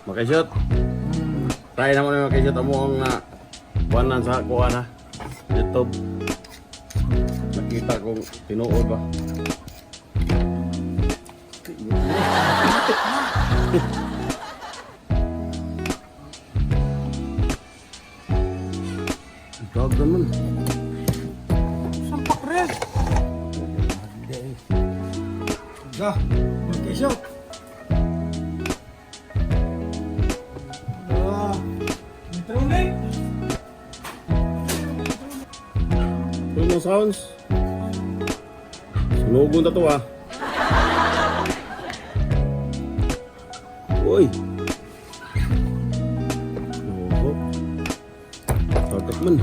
Makisot. Try naman yung makisot amo ang kuhanan sa kuha na. YouTube. Nakita kong tinuod ba. Dog naman. Sampak rin. Ga, magkisyo. Ah, Metronic. Tuno sounds. Sunugon ta to ah. Uy. Oho. Tagak man.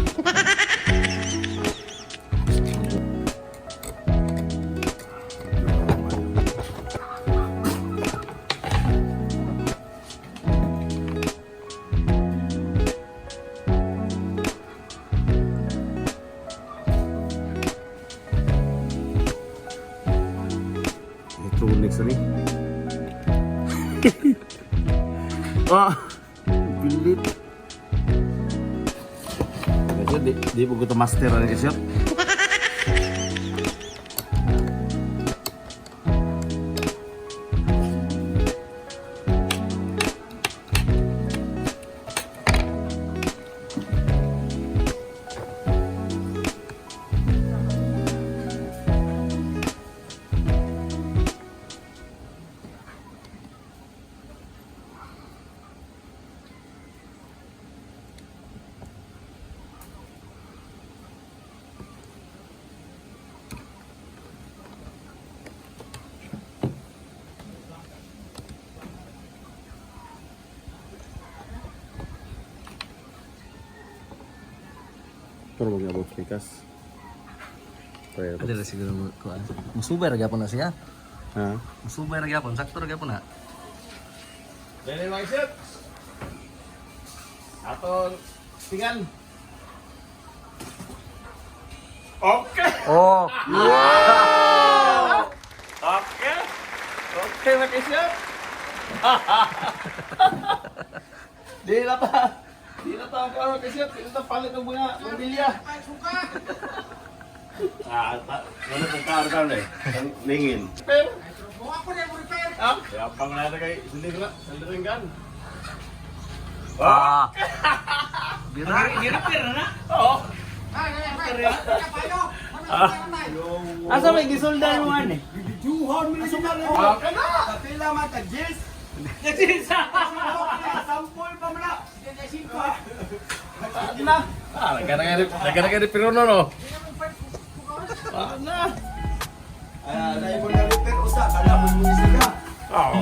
Electronics ni. Ah, pilit. Kasi di po ko to master ani kasi. Pero mag abot pikas. Pero Ada siguro mo kuan. Musubay ra gyapon na siya. ha. Musubay ra gyapon, sakto ra gyapon na. Dili mga isip. Ato tingan. Okay. Oh, Okay. Okay mga isip. Di na ta. Di na ta ang karon mga isip. Di na ta palit og mga mobilya. Ah, ta, wala pong karon karon eh. Ang lingin. Pero Ah, yapang na kay sindi na, sindi gan. Ah. Bira. Oo. Asa may gisolda mo ani? Bibijuhon mo na Ah, kana. Kapila man ta Jis. Sampol pa man na. Na. Ah, nagana kay pero no no. Ah, na. Ah, dai mo na repair usa kala mo mo siya. Oo.